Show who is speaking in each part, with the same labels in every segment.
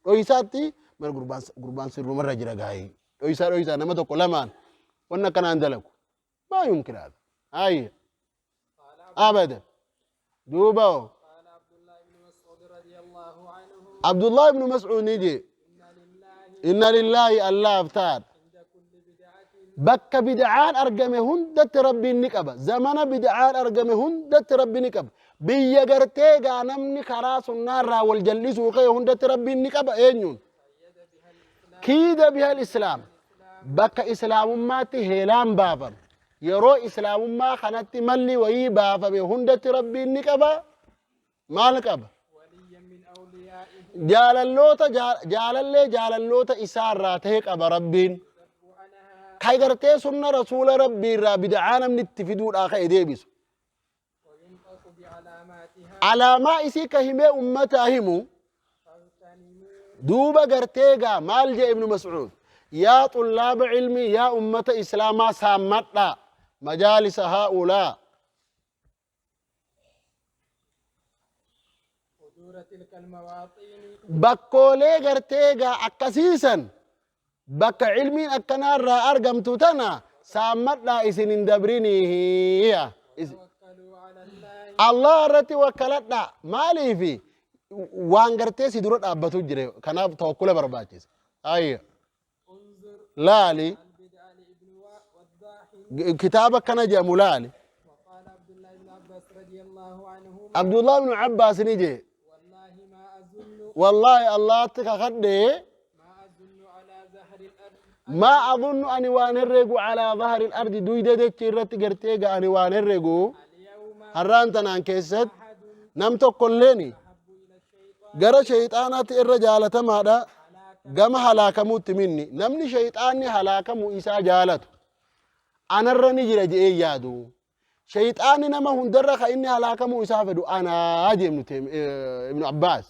Speaker 1: Dhoysaatti mana gurbaan sirrumarra jira gaa'ee. Dhoysaa dhoysaa nama tokko lamaan wanna akkanaan dalagu. Maa yumkin haadha. Ayya. Abada. Duuba hoo.
Speaker 2: قال عبد الله بن مسعود رضي الله عنه
Speaker 1: Abdullah ibnu Mas'uud ni jee.
Speaker 2: إن لله
Speaker 1: Inna lillaahi Allaaf taadha.
Speaker 2: عند كل بدعة
Speaker 1: Bakka bid'aan argame hundatti rabbiin ni qaba. Zamana bid'aan argame hundatti rabbi ni qaba. Biyya gartee gaa namni karaa sunnaarraa wal jal'isuu ka'e hundatti rabbiin ni qaba eenyuun?
Speaker 2: قيد بها الإسلام
Speaker 1: Kiida bihal islaam. Bakka islaamummaatti heelaan baafame. Yeroo islaamummaa kanatti malli wayii baafame hundatti rabbiin ni qaba. Maal qaba?
Speaker 2: وليا من أوليائه
Speaker 1: Jaalalloota jaalallee jaalalloota isaarraa ta'e qaba rabbiin.
Speaker 2: يذب عنها
Speaker 1: Kan gartee sunna rasuula rabbiirraa bid'aa namni itti fiduudhaa ka'e deebisu.
Speaker 2: وينطق بعلاماتها
Speaker 1: Alaamaa isii ka himee ummataa himu
Speaker 2: فاغتنموا
Speaker 1: duuba gartee gaa maal jee ibnu Mas'uud yaa xullaaba ilmii yaa ummata islaamaa saammadhaa majaalisa haa'ulaa
Speaker 2: حضور تلك المواطن
Speaker 1: bakkoolee gartee gaa akkasiisan bakka ilmiin akkanaarraa argamtu tana saammadhaa isin hin dabriniihiya
Speaker 2: توكلوا على الله
Speaker 1: Allah irratti wakkaladhaa maaliifi waan gartee si dura dhaabbatu jire kanaaf tawakkula barbaachisa ayya
Speaker 2: انظر
Speaker 1: laali
Speaker 2: البدع لابن وضاح
Speaker 1: kitaaba akkana jedhamu laali
Speaker 2: وقال عبد الله بن عباس رضي الله عنهما
Speaker 1: Abdullah ibn Abbaas ni jee
Speaker 2: والله ما أظن
Speaker 1: wallahi Allahatti kakadhe
Speaker 2: ما أظن على ظهر الأرض
Speaker 1: ما أظن ani waan herregu calaa dhahri al-ardi duyda dechi irratti gartee ga ani waan herregu
Speaker 2: اليوم
Speaker 1: harraan tanaan keessatti
Speaker 2: أحد
Speaker 1: nam tokkolleeni
Speaker 2: أحب إلى الشيطان
Speaker 1: gara shayxaanaatti irra jaalatamaadha
Speaker 2: على
Speaker 1: gama halaakamuutti minni namni shayxaanni halaakamuu isaa jaalatu anarra ni jira je'ee yaadu shayxaanni nama hundarra ka inni halaakamuu isaa fedhu anaa jee ibnu Abbaas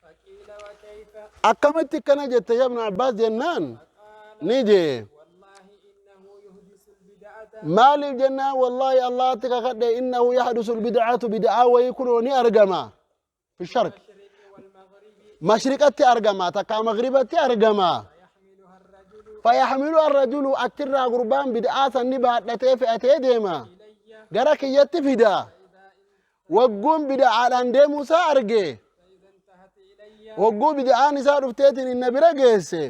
Speaker 2: فقيل وكيف
Speaker 1: akkamitti akkana jette ya ibnu Abbaas jennaan
Speaker 2: فقال
Speaker 1: ni jee
Speaker 2: والله إنه يحدث البدعة
Speaker 1: maaliif jennaan wallaahi Allahatti kakadhe innahu yahdusu lbidcatu bid'aa wayii kunoo ni argama fi sharq
Speaker 2: المشرق والمغرب
Speaker 1: mashriqatti argama takkaa magribatti argama
Speaker 2: فيحملها الرجل
Speaker 1: fayaxmilu arrajulu achirraa gurbaan bid'aa sanni baadhatee fe'atee deema
Speaker 2: إلي
Speaker 1: gara kiyyatti fida
Speaker 2: فإذا
Speaker 1: wagguun bid'aadhaan deemuu isaa arge
Speaker 2: فإذا انتهت إلي
Speaker 1: wagguu bid'aan isaa dhufteetiin inna bira geesse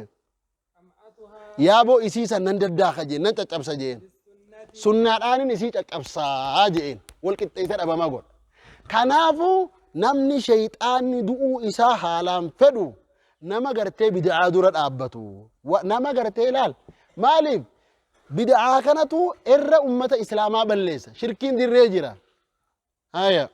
Speaker 2: أمأتها
Speaker 1: yaaboo isii san nan daddaaka jeen nan caccabsa jeen
Speaker 2: بالسنة
Speaker 1: sunnaadhaanin isii caccabsaa jeen wal qixxeessa dhabama godha kanaafuu namni shayxaanni du'uu isaa haalaan fedhu nama gartee bid'aa dura dhaabbatu nama gartee ilaal maaliif bid'aa kanatu irra ummata islaamaa balleessa shirkiin dirree jira haya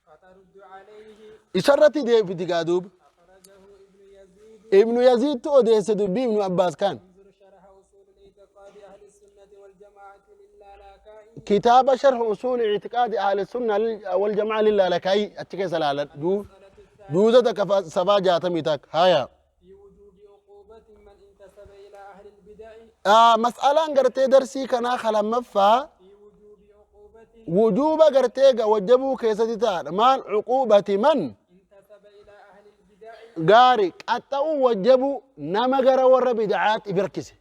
Speaker 2: فترد عليه
Speaker 1: isarratti deebiti gaa duuba
Speaker 2: أخرجه ابن يزيد
Speaker 1: ibnu yaziidtu odeesse dubbii ibnu abbaas kan
Speaker 2: انظر شرح أصول الاعتقاد أهل السنة والجماعة للالكائي
Speaker 1: kitaaba sharh usuul ictiqaadi ahli sunna wal jamaa lilaalakaayi achi keessa laala
Speaker 2: المسألة الثانية
Speaker 1: juuza takka sabaa jaatamii takka haya
Speaker 2: في وجوب عقوبة من انتسب إلى أهل البدع
Speaker 1: mas'alaan gartee darsii kanaa kalammaffaa
Speaker 2: في وجوب عقوبة
Speaker 1: wujuuba gartee ga wajjabuu keessatti taadha maal cuquubati man
Speaker 2: انتسب إلى أهل البدع
Speaker 1: gaari qaxxa'uu wajjabuu nama gara warra bid'aatti birkise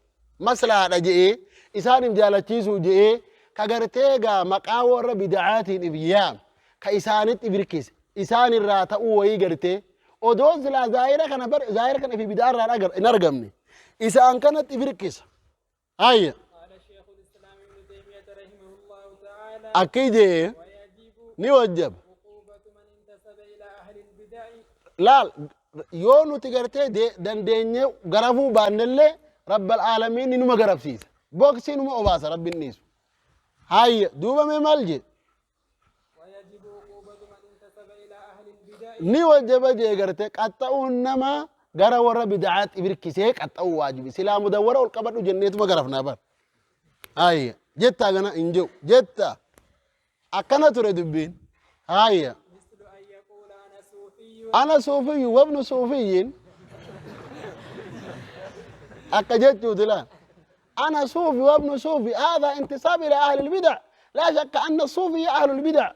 Speaker 1: maslahaadha je'ee isaaniif jaalachiisuu je'ee ka gartee gaa maqaa warra bid'aatiin if yaam ka isaanitti birkise isaan irraa ta'uu wayii gartee odoo silaa zaahira kana bar zaahira kana fi bid'aa irraa hin argamne isaan kanatti birkisa ayya
Speaker 2: قال شيخ الإسلام ابن تيمية رحمه الله تعالى
Speaker 1: akki jee
Speaker 2: ويجب
Speaker 1: ni wajjaba
Speaker 2: عقوبة من انتسب إلى أهل البدع
Speaker 1: laal yoo nuti gartee dandeenye garafuu baannellee rabbal aalamiin numa garafsiisa boksii numa obaasa rabbiin dhiisu hayya duuba mee maal jee
Speaker 2: ويجب عقوبة من انتسب إلى أهل البدع
Speaker 1: ni wajjaba jee garte qaxxa'uun nama gara warra bid'aatti birkisee qaxxa'uu waajibi silaa mudawwara ol qabadhu jenneetuma garafnaa bar hayya jettaa gana hin jiru jetta akkana ture dubbiin hayya
Speaker 2: مثل أن يقول أنا صوفي
Speaker 1: ana suufiyyu wabnu suufiyyiin akka jechuuti laal أنا صوفي وابن صوفي هذا انتساب إلى أهل البدع لا شك أن الصوفية أهل البدع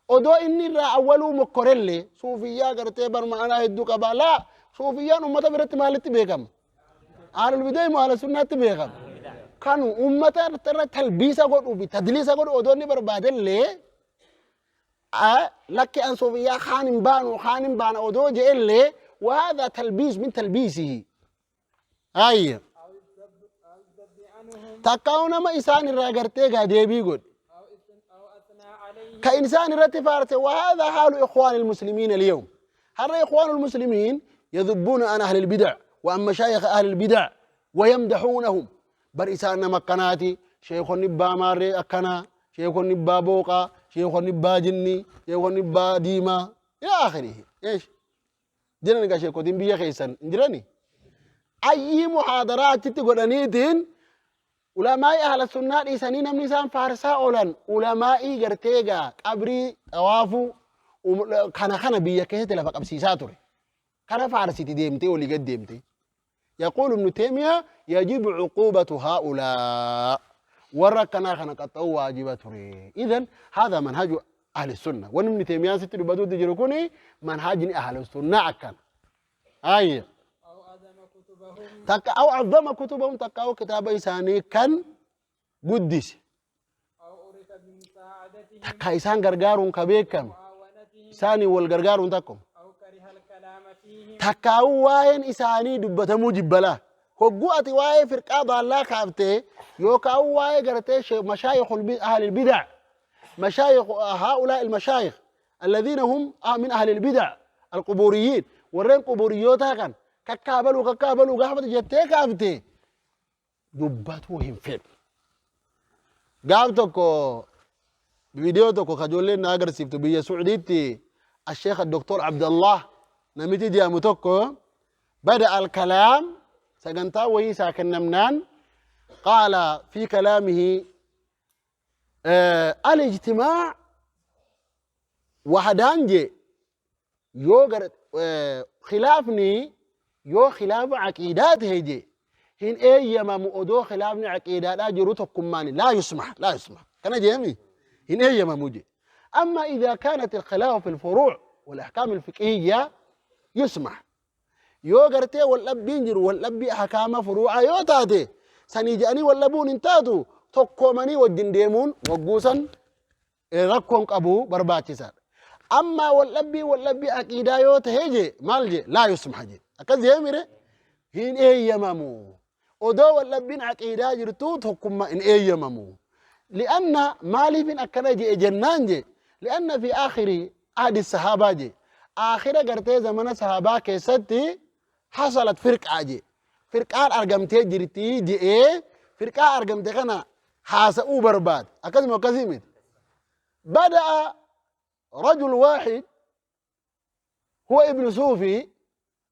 Speaker 1: odoo inni irraa awwaluu mokkorellee suufiyyaa gartee barma anaa hedduu qabaa laa Suufiyyaan ummata biratti maalitti beekama? Ahlul bid'aa moo ahla sunnaatti beekama? Kan ummata irra talbiisa godhuu fi tadliisa godhu odoo inni barbaadellee lakki an suufiyyaa kaan hin baanu kaan hin baana odoo je'ellee وهذا تلبيس من تلبيسه. Ayya.
Speaker 2: أو الذب أو الذب عنهم.
Speaker 1: Takkaa'u nama isaan irraa gartee gaa deebii godhe.
Speaker 2: أو أثنى عليهم.
Speaker 1: Ka insaan irratti faarse. وهذا حال إخوان المسلمين اليوم. هر إخوان المسلمين يذبون عن أهل البدع وعن مشايخ أهل البدع ويمدحونهم. بر إسان مكناتي شيخ نبا ماري أكنا شيخ نبا بوقا شيخ نبا جني شيخ نبا ديما إلى آخره. إيش جنن شيخ دين بيا خيسان جراني أي محاضرات تقولنيتين ulamaa'i ahla sunnaa dhiisanii namni isaan faarsaa oolan ulamaa'ii gartee gaa qabrii xawaafuu kana kana biyya keessatti lafa qabsiisaa ture kana faarsiti deemtee olii gad deemte. يقول ابن تيمية يجب عقوبة هؤلاء warra akkanaa kana qaxxa'uu waajiba ture. إذن هذا منهج أهل السنة. Wanni ابن تيمية sitti dubbatuutti jiru kuni manhajni أهل السنة akkana. Ayya.
Speaker 2: أو عظم كتبهم.
Speaker 1: Takka أو عظم كتبهم takka kitaaba isaanii kan guddise.
Speaker 2: أو عرف بمساعدتهم.
Speaker 1: Takka isaan gargaaruun ka beekame.
Speaker 2: معاونتهم.
Speaker 1: Isaanii wal gargaaruun takkum.
Speaker 2: أو كره الكلام فيهم.
Speaker 1: Takkaa'uu waa'een isaanii dubbatamuu jibbalaa. Hogguu ati waa'ee firqaa daallaa kaaftee yookaan waa'ee gartee مشايخ أهل البدع مشايخ هؤلاء المشايخ الذين هم من أهل البدع القبوريين warreen quburiyyootaa kan kakkaabaluu kakkaabaluu gaafata jettee kaaftee dubbatuu hin fedhu. Gaaf tokko viidiyoo tokko kajoolleen na agarsiiftu biyya Suudiitti الشيخ الدكتور عبد الله namichi jedhamu tokko بدأ الكلام sagantaa wayii isaa kennamnaan قال في كلامه الاجتماع وحدان je yoo gar khilaafni yoo khilaafa aqiidaa tahe je hin eeyyamamu. Odoo khilaafni aqiidaadhaa jiru tokkummaan لا يسمح لا يسمح kana jeemi hin eeyyamamu je. أما إذا كانت الخلاف في الفروع والأحكام الفقهية يسمح. Yoo gartee waldhabbiin jiru waldhabbii ahkaama furuucaa yoo taate sanii jedhanii waldhabuun hin taatu tokkoomanii wajjin deemuun wagguusan rakkoon qabu barbaachisaadha. Amma waldhabbii aqiidaa yoo tahe je maal je لا يسمح je akkas jeemire hin eeyyamamu. Odoo waldhabbiin aqiidaa jirtu tokkummaa hin eeyyamamu. لأن maaliifin akkana je jennaan je لأن في آخر عهد الصحابة je آخر gartee zamana sahabaa keessatti حصلت فرقة je firqaan argamtee jirtii je'ee firqaa argamte kana haasa'uu barbaade akkasuma akkasii miti. بدأ رجل واحد هو ابن صوفي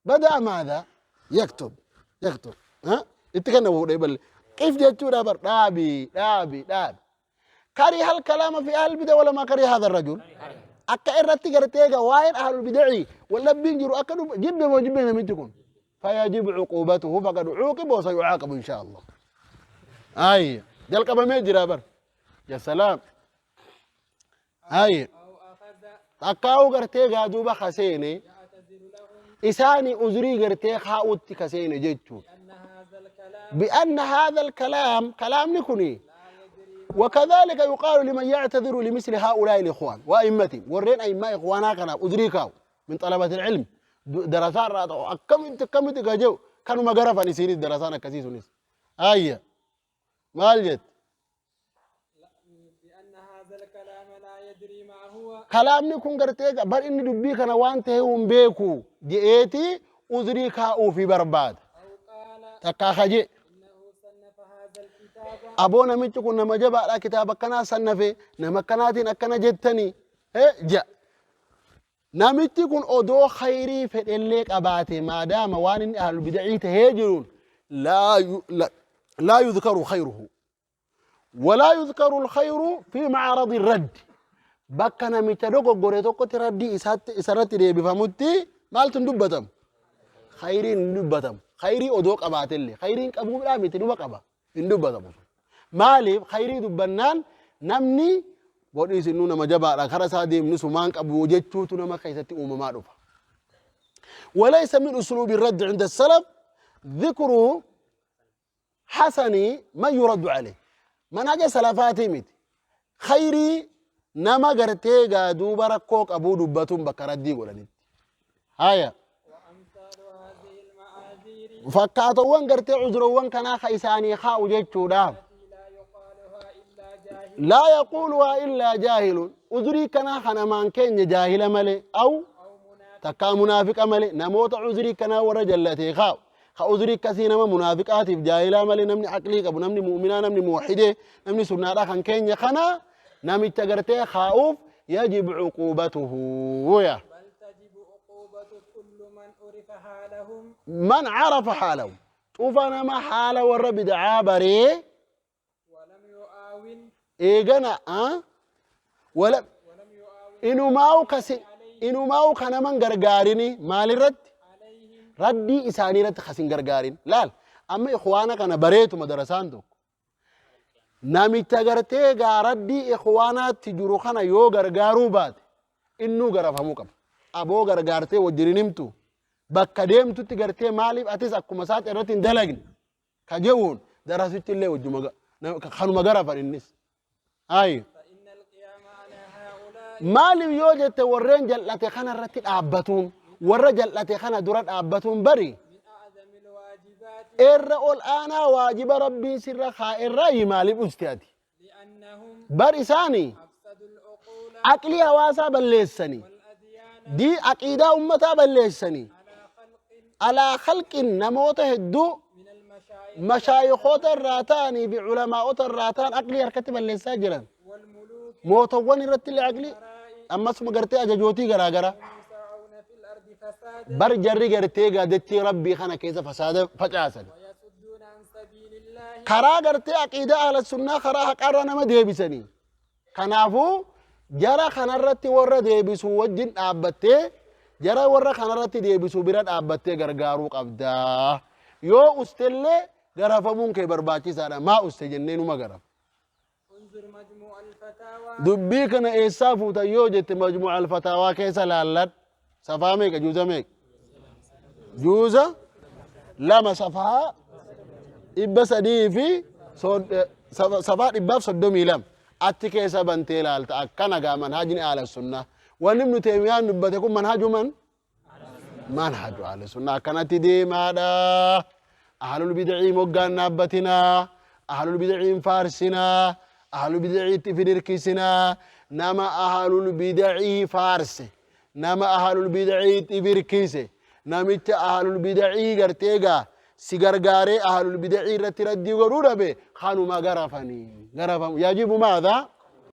Speaker 1: بدأ ماذا يكتب يكتب ها اتكلم هو بل كيف جتشو بر دابي دابي دابي كره الكلام في أهل البدع ولا ما كره هذا الرجل؟ Akka irratti gartee egaa waa'een أهل البدع waldhabbiin jiru akka jibbe moo jibbe namichi kun فيجب عقوبته فقد عوقب وسيعاقب إن شاء الله. أي jalqabamee jira bar. يا سلام أي.
Speaker 2: أو أخذ
Speaker 1: Takkaa'uu gartee gaa duuba kaseene
Speaker 2: يعتذر لهم.
Speaker 1: Isaanii uzrii gartee kaa'utti kaseene jechuudha.
Speaker 2: أن هذا الكلام
Speaker 1: بأن هذا الكلام كلام كني
Speaker 2: لا يدري.
Speaker 1: وكذلك يقال لمن يعتذر لمثل هؤلاء الإخوان وأئمتهم warreen أئمة إخوانا كان uzrii kaa'u من طلبة العلم درسان راتو akkamitti akkamitti gajeu kanuma garafan isiinis darasaan akkasii sunis ayya maal jette?
Speaker 2: بأن هذا الكلام لا يدري ما هو.
Speaker 1: Kalaamni kun gartee bar inni dubbii kana waan ta'e hin beeku je'eeti uzrii kaa'uufi barbaada.
Speaker 2: أو قال
Speaker 1: Takkaa kaje
Speaker 2: إنه صنف هذا الكتاب.
Speaker 1: Aboo namichi kun nama jabaadha kitaaba akkanaa sannafe nama akkanaatiin akkana jettanii ja namichi kun odoo khayrii fedhellee qabaate maadaama waan inni ahlul bidacii tahee jiruun لا يذكر خيره ولا يذكر الخير في معرض الرد bakka namicha dogoggore tokkotti raddii isaatti isarratti deebifamutti maaltu hin dubbatamu? Khayriin hin dubbatamu. Khayrii odoo qabaatellee khayriin qabuudhaa miti duba qaba hin dubbatamu. Maaliif? Khayrii dubbannaan namni godhii isinnuu nama jabaadha kara isaa deemni sumaan qabu jechuutu nama keessatti uumamaa dhufa. وليس من أسلوب الرد عند السلف ذكر حسن من يرد عليه. منهج سلفاتي miti khayrii nama gartee gaa duuba rakkoo qabuu dubbatuun bakka raddii godhanitti. Haya.
Speaker 2: وأمثال هذه المعاذير
Speaker 1: Fakkaatowwan gartee cuzurowwan kanaa ka isaanii kaa'u jechuudhaaf.
Speaker 2: التي لا يقالها إلا جاهل
Speaker 1: لا يقولها إلا جاهل. Uzurii kanaa kanamaan keenya jaahila malee aw
Speaker 2: أو منافق
Speaker 1: takkaa munaafiqa malee namoota uzurii kanaa warra jallatee kaa'u. Ka uzurii akkasii nama munaafiqaatiif jaahilaa malee namni aqlii qabu, namni mu'minaa, namni muwahhidee, namni sunnaadhaa kan keenya kana namicha gartee kaa'uuf yajibu cuquubatuhu ya.
Speaker 2: بل تجب عقوبة كل من عرف حالهم
Speaker 1: Man carafa haalahu, cufa nama haala warra bid'aa baree
Speaker 2: ولم يعاون
Speaker 1: eegana wala
Speaker 2: ولم يعاون
Speaker 1: inumaa'u kasi inumaa'u kanaman gargaarini maalirratti
Speaker 2: عليهم
Speaker 1: raddii isaanii irratti kasin gargaarin. Laal, amma ikhwaana kana bareetuma darasaan tokko namicha gartee gaa raddii ikhwaanaatti jiru kana yoo gargaaruu baate innuu garafamuu qaba. Aboo gargaartee wajjin hin himtu, bakka deemtutti gartee maaliif atis akkuma isaatti irratti hin dalagne ka je'uun darasitti illee wajjuma kanuma garafan innis. Ayi.
Speaker 2: فإن القيام على هؤلاء
Speaker 1: Maaliif yoo jette, warreen jal'ate kana irratti dhaabbatuun, warra jal'ate kana dura dhaabbatuun bari
Speaker 2: من أعظم الواجبات
Speaker 1: irra ol aanaa waajiba Rabbiin sirra kaa'erraa. Maaliif uste ati?
Speaker 2: لأنهم
Speaker 1: Bar isaanii
Speaker 2: أفسدوا العقول
Speaker 1: aqlii hawaasaa balleessanii
Speaker 2: والأديان
Speaker 1: dii aqiidaa ummataa balleessanii
Speaker 2: على خلق
Speaker 1: alaa khalqin namoota hedduu
Speaker 2: من المشايخ
Speaker 1: mashaayikoota irraa ta'anii fi culamaa'ota irraa ta'an aqlii harkatti balleessaa jiran
Speaker 2: والملوك
Speaker 1: mootowwan irratti illee aqlii ammasuma gartee ajajootii garaagaraa
Speaker 2: يسعون في الأرض فسادا
Speaker 1: bar jarri gartee gaadettii Rabbii kana keessa fasaada facaasan
Speaker 2: ويصدون عن سبيل الله
Speaker 1: karaa gartee aqiidaa ahla sunnaa karaa haqaarraa nama deebisanii. Kanaafuu jara kanarratti warra deebisuu wajjin dhaabbattee, jara warra kanarratti deebisuu bira dhaabbattee gargaaruu qabdaa. Yoo ustellee garafamuun kee barbaachisaadha. Maa uste jennee numa garafa.
Speaker 2: انظر مجموع الفتاوى.
Speaker 1: Dubbii kana eessaa fuutan yoo jette, Majmuuca Alfataawaa keessa laalladh. Safaa meeqa, juuza meeqa? Juuza 2, safaa 300 fi safaa 132 achi keessa bantee laalta. Akkana gaa manhajni ahla sunnaa. Wanni Ibnu Teemiyaan dubbate kun manhaju man manhaju ahla sunnaa akkanatti deemaadha. Ahlul bid'ii moggaan dhaabbatinaa, ahlul bid'iin faarsinaa, ahlul bid'iitti ifin hirkisinaa. Nama ahlul bid'ii faarse, nama ahlul bid'iitti if hirkise, namicha ahlul bid'ii gartee gaa si gargaaree ahlul bid'ii irratti raddii godhuu dhabe kanuma garafanii garafamu. Yajibu maadha?